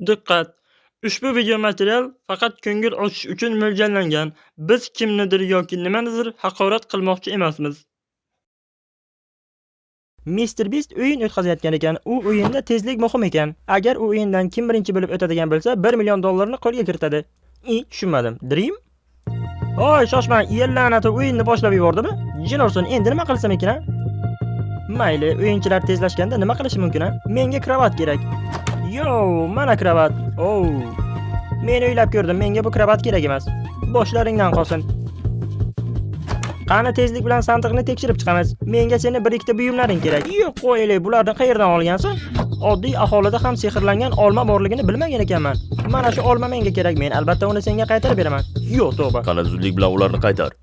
Diqqat! Ushbu video material faqat ko'ngil ochish uchun mo'ljallangan. Biz kimnidir yoki nimanidir haqorat qilmoqchi emasmiz. Mr. Beast o'yin o'tkazayotgan ekan. U o'yinda tezlik muhim ekan. Agar u o'yindan kim birinchi bo'lib o'tadigan bo'lsa, 1 million dollarni qo'lga kiritadi. I, tushunmadim. Dream? Oy, shoshmang, la'nati o'yinni boshlab yubordimi? Jin ursin, endi nima qilsam ekan a? Mayli, o'yinchilar tezlashganda nima qilishi mumkin a? Menga kravat kerak. Yo, mana kravat. Oh. Men o'ylab ko'rdim, menga bu kravat kerak emas. Boshlaringdan qolsin. Qani tezlik bilan sandiqni tekshirib chiqamiz. Menga seni bir ikkita buyumlaring kerak. Yo'q, qo'yli, bularni qayerdan olgansan? Oddiy aholida ham sehrlangan olma borligini bilmagan ekanman. Mana shu olma menga kerak. Men albatta uni senga qaytarib beraman. Yo'q, tavba. Qani zudlik bilan ularni qaytar.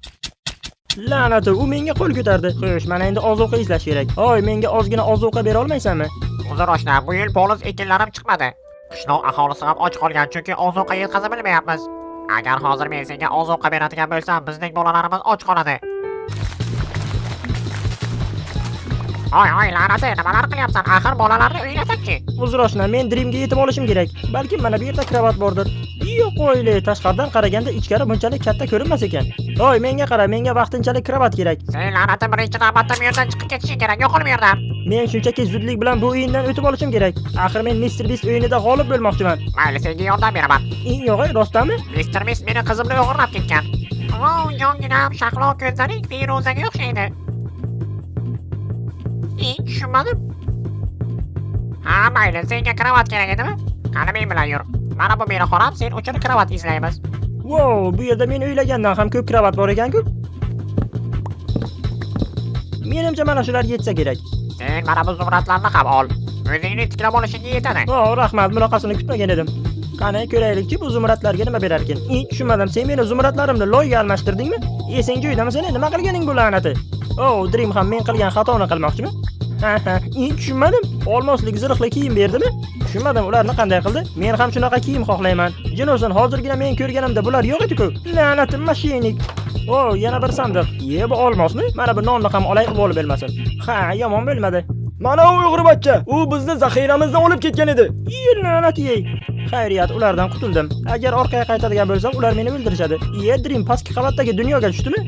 La'nati, u menga qo'l ko'tardi. Xo'sh, mana endi ozuqa izlash kerak. Oy, menga ozgina ozuqa bera olmaysanmi? Uzr oshna, bu yil poliz ekinlarim chiqmadi. Qishloq aholisi ham och qolgan, chunki ozuqa yetkaza bilmayapmiz. Agar hozir men senga ozuqa beradigan bo'lsam, bizning bolalarimiz och qoladi. Oy, oy, la'nati, nimalar qilyapsan? Axir bolalarni o'ylasangchi. Uzr oshna, men Dreamga yetib olishim kerak. Balkim mana bu yerda kravat bordir. Yo'q, qo'yli, tashqaridan qaraganda ichkari bunchalik katta ko'rinmas ekan. Oy, menga qara, menga vaqtinchalik kravat kerak. Sen la'nati birinchi navbatda bu yerdan chiqib ketishing kerak, yo'qol bu yerdan. Men shunchaki zudlik bilan bu o'yindan o'tib olishim kerak. Axir men Mr. Beast o'yinida g'olib bo'lmoqchiman. Mayli, senga yordam beraman. Yo'q, rostdanmi? Mr. Beast meni qizimni o'g'irlab ketgan. O, jonginam, shahlo ko'zlaring feruzaga o'xshaydi. Tushunmadim. Ha, mayli, senga kravat kerak edimi? Qani men bilan yur. Mana bu meni xonam, sen uchun kravat izlaymiz. Wow, bu yerda men o'ylagandan ham ko'p kravat bor ekan-ku. Menimcha mana shular yetsa kerak. Sen mana bu zumradlarni ham ol. O'zingni tiklab olishingga yetadi. O, rahmat, bunaqasini kutmagan edim. Qani ko'raylikchi bu zumradlarga nima berar ekan? Tushunmadim, sen meni zumradlarimni loyga almashtirdingmi? Esing joyidami seni? Nima qilganing bu la'nati? O, Dream ham men qilgan xatoni qilmoqchimi? Ha ha, tushunmadim. Olmoslik zirhli kiyim berdimi? Tushunmadim, ularni qanday qildi? Men ham shunaqa kiyim xohlayman. Jin ursin, hozirgina men ko'rganimda bular yo'q edi-ku. La'nati mashinik. O, yana bir sandiq. Ye, bu olmosmi? Mana bu nonni ham olay, uvol bo'lmasin. Ha, yomon bo'lmadi. Mana u o'g'ri-bachcha. U bizni zaxiramizdan olib ketgan edi. Ye, la'nat yey. Xayriyat, ulardan qutuldim. Agar orqaga qaytadigan bo'lsam, ular meni o'ldirishadi. Ye, Dream pastki qavatdagi dunyoga tushdimi?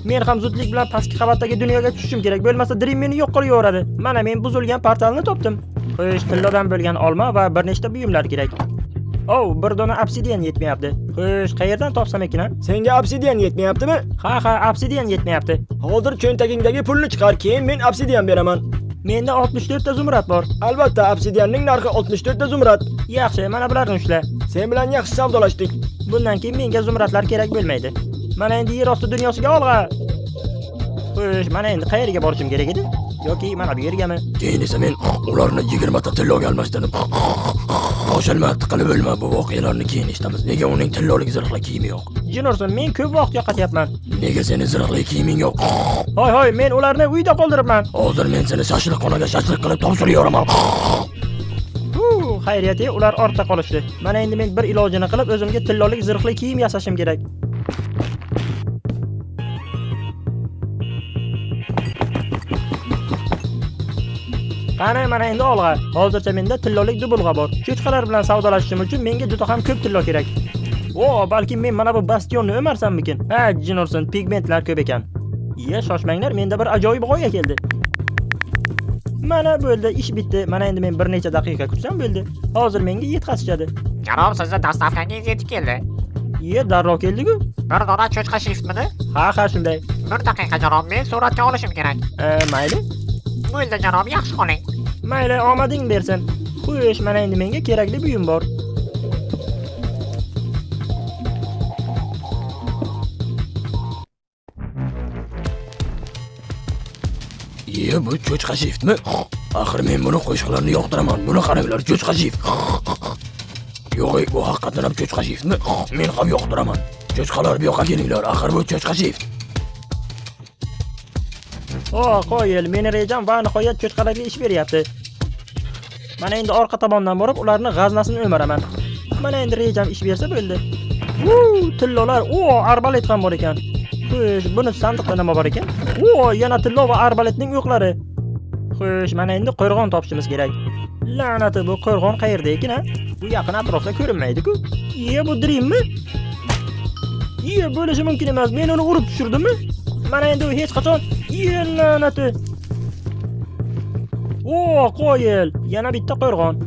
Men ham zudlik bilan pastki qavatdagi dunyoga tushishim kerak. Bo'lmasa Dream meni yo'q qilib yuboradi. Mana men buzilgan portalni topdim. Xo'sh, tillodan bo'lgan olma va bir nechta buyumlar kerak. Oh, bir dona obsidian yetmayapti. Xo'sh, qayerdan topsam ekan a? Senga obsidian yetmayaptimi? Ha, ha, obsidian yetmayapti. Hozir cho'ntagingdagi pulni chiqar, keyin men obsidian beraman. Menda 64 ta zumrad bor. Albatta, obsidianning narxi 64 ta zumrad. Yaxshi, mana bularni ushla. Sen bilan yaxshi savdolashdik. Bundan keyin menga zumradlar kerak bo'lmaydi. Mana endi yer osti dunyosiga olg'a. Xo'sh, mana endi qayerga borishim kerak edi? Yoki mana bu yergami? Keyin esa men ularni 20 ta tilloga almashtirdim. Shoshilma, tiqilib o'lma, bu voqealarni keyin eshitamiz. Nega uning tillolik zirhli kiyimi yo'q? Jin ursin, men ko'p vaqt yo'qotyapman. Nega seni zirhli kiyiming yo'q? Hoy hoy, men ularni uyda qoldiribman. Hozir men seni shashlikxonaga shashlik qilib topshirib. Hu, xayriyat, ular ortda qolishdi. Mana endi men bir ilojini qilib o'zimga tillolik zirhli kiyim yasashim kerak. Qani, mana endi olg'a. Hozircha menda tillolik dubulg'a bor. Cho'chqalar bilan savdolashishim uchun menga juda ham ko'p tillo kerak. O, balkim men mana bu bastionni o'marsammikin? Ha, jin ursin, pigmentlar ko'p ekan. Ye, shoshmanglar, menda bir ajoyib g'oya keldi. Mana bo'ldi, ish bitdi. Mana endi men bir necha daqiqa kutsam bo'ldi. Hozir menga yetkazishadi. Janob, sizni dastavkangiz yetib keldi. Ye, darrov keldi-ku. Bir dona cho'chqa shiftmidi? Ha, ha, shunday. Bir daqiqa janob, men suratga olishim kerak. Mayli. Bo'ldi janob, yaxshi qoling. Mayli, omading bersin. Xo'sh, mana endi menga kerakli buyum bor. Ye, bu cho'chqa shiftmi? Axir men buni qo'shiqlarni yoqtiraman. Buni qaranglar, cho'chqa shift. Yo'q, bu haqiqatan ham cho'chqa shiftmi? Men ham yoqtiraman. Cho'chqalar bu yoqqa kelinglar, axir bu cho'chqa shift. O, qoyil, meni rejam va nihoyat cho'chqalarga ish beryapti. Mana endi orqa tomondan borib, ularni g'aznasini o'maraman. Mana endi rejam ish bersa bo'ldi. Vuu, tillolar, o, arbalet ham bor ekan. Xo'sh, buni sandiqda nima bor ekan? O, yana tillo va arbaletning o'qlari. Xo'sh, mana endi qo'rg'on topishimiz kerak. La'nati, bu qo'rg'on qayerda ekan a? Bu yaqin atrofda ko'rinmaydi-ku. Iye, bu Dreammi? Iye, bo'lishi mumkin emas. Men uni urib tushirdimmi? Mana endi u hech qachon. Iye, la'nati. O, qoyil. Yana bitta qo'rg'on.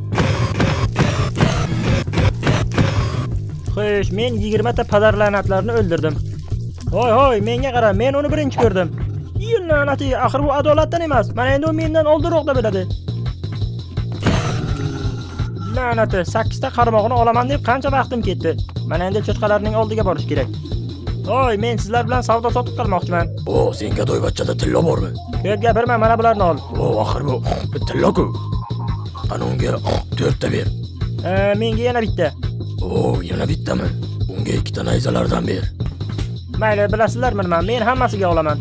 Xo'sh, men 20 ta padar la'natlarni o'ldirdim. Hoy, hoy, menga qara, men uni birinchi ko'rdim. Iye, la'nati, axir bu adolatdan emas. Mana endi u mendan oldinroqda bo'ladi. La'nati, 8 ta qarmog'ini olaman deb qancha vaqtim ketdi. Mana endi cho'chqalarning oldiga borish kerak. Hoy, men sizlar bilan savdo sotiq qilmoqchiman. O, senga do'ybachchada tillo bormi? Ko'p gapirma, mana bularni ol. O, axir bu tillo-ku. Qani unga 4 ta ber. Menga yana bitta. O, yana bittami? Unga ikkita nayzalardan ber. Mayli, bilasizlarmi nima? Men hammasiga olaman.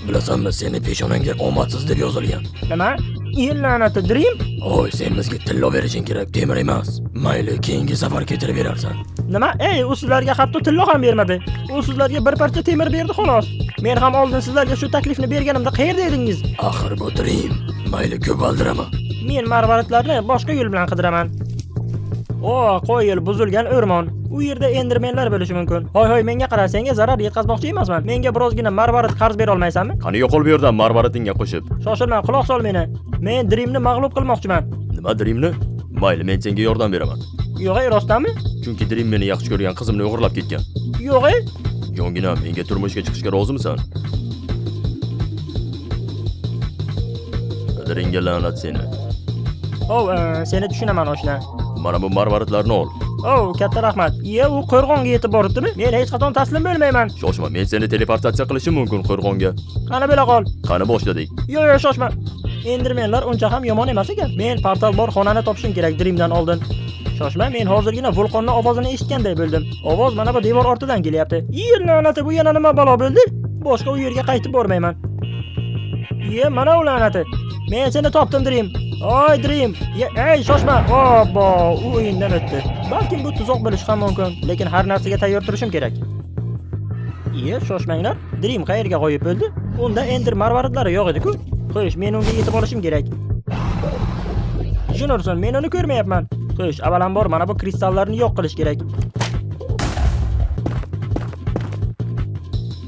Bilasanmi, seni peshonangga omadsiz deb yozilgan. Nima? Iye, la'nati, Dream? Oy, sen bizga tillo berishing kerak, temir emas. Mayli, keyingi safar keltirib berarsan. Nima? Ey, u sizlarga hatto tillo ham bermadi. U sizlarga bir parcha temir berdi xolos. Men ham oldin sizlarga shu taklifni berganimda qayerda edingiz? Axir bu Dream. Mayli, ko'p aldirama. Men marvaridlarni boshqa yo'l bilan qidiraman. O, qo'yil, buzilgan o'rmon. U yerda endermenlar bo'lishi mumkin. Hoy, hoy, menga qara, senga zarar yetkazmoqchi emasman. Menga birozgina marvarid qarz bera olmaysanmi? Qani yo'qol bu yerdan marvaridingga qo'shib. Shoshilma, quloq sol meni. Men Dreamni mag'lub qilmoqchiman. Nima Dreamni? Mayli, men senga yordam beraman. Yo'q, ey, rostdanmi? Chunki Dream meni yaxshi ko'rgan qizimni o'g'irlab ketgan. Yo'q, ey. Jongina, menga turmushga chiqishga rozimisan? Dreamga la'nat seni. Ov, seni tushunaman, oshna. Mana bu marvaridlarni ol. Ov, katta rahmat. Iye, u qo'rg'onga yetib boribdimi? Men hech qachon taslim bo'lmayman. Shoshma, men seni teleportatsiya qilishim mumkin qo'rg'onga. Qani bo'la qol. Qani boshladik. Yo'q, yo'q, shoshma. Endermenlar uncha ham yomon emas ekan. Men portal bor xonani topishim kerak Dreamdan oldin. Shoshma, men hozirgina vulqonni ovozini eshitganday bo'ldim. Ovoz mana bu devor ortidan kelyapti. Iye, la'nati, bu yana nima balo bo'ldi? Boshqa u yerga qaytib bormayman. Iye, mana u la'nati. Men seni topdim, Dream. Oy, Dream. Ye, ey, shoshma. Obbo, u o'yindan o'tdi. Balkim bu tuzoq bo'lishi ham mumkin, lekin har narsaga tayyor turishim kerak. Iye, shoshmanglar. Dream qayerga g'oyib bo'ldi? Unda Ender marvaridlari yo'q edi-ku. Xo'sh, men unga yetib olishim kerak. Jin ursin, men uni ko'rmayapman. Xo'sh, avvalambor mana bu kristallarni yo'q qilish kerak.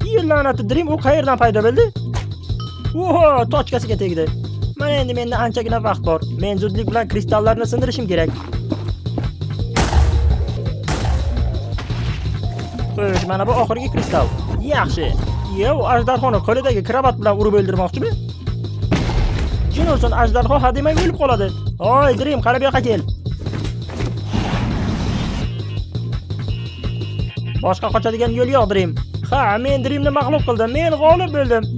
Iye, la'nati, Dream u qayerdan paydo bo'ldi? Oho, tochkasiga tegdi. Mana endi menda anchagina vaqt bor. Men zudlik bilan kristallarni sindirishim kerak. Xo'sh, mana bu oxirgi kristal. Yaxshi. Iye, u ajdarhoni qo'lidagi kravat bilan urib o'ldirmoqchimi? Jin ursin, ajdarho hademay o'lib qoladi. Oy, Dream, qani bu yoqqa kel. Boshqa qochadigan yo'l yo'q, Dream. Ha, men Dreamni mag'lub qildim. Men g'olib bo'ldim.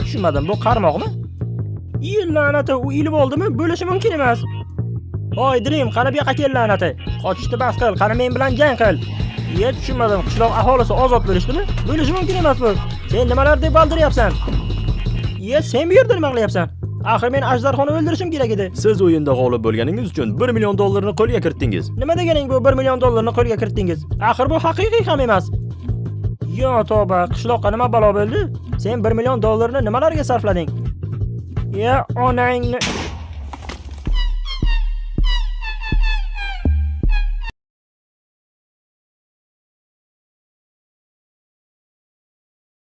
Tushunmadim, bu qarmoqmi? Iye, la'nati, u ilib oldimi? Bo'lishi mumkin emas. Oy, Dream, qani bu yoqqa kel, la'nati. Qochishni bas qil, qani men bilan jang qil. Iye, tushunmadim, qishloq aholisi ozod bo'lishdimi? Bo'lishi mumkin emas bu. Sen nimalar deb baldiryapsan? Iye, sen bu yerda nima qilyapsan? Axir men ajdarhoni o'ldirishim kerak edi. Siz o'yinda g'olib bo'lganingiz uchun 1 million dollarni qo'lga kiritdingiz. Nima deganing bu 1 million dollarni qo'lga kiritdingiz? Axir bu haqiqiy ham emas. Yo tavba, qishloqqa nima balo bo'ldi? Sen 1 million dollarni nimalarga sarflading? Ya onangni.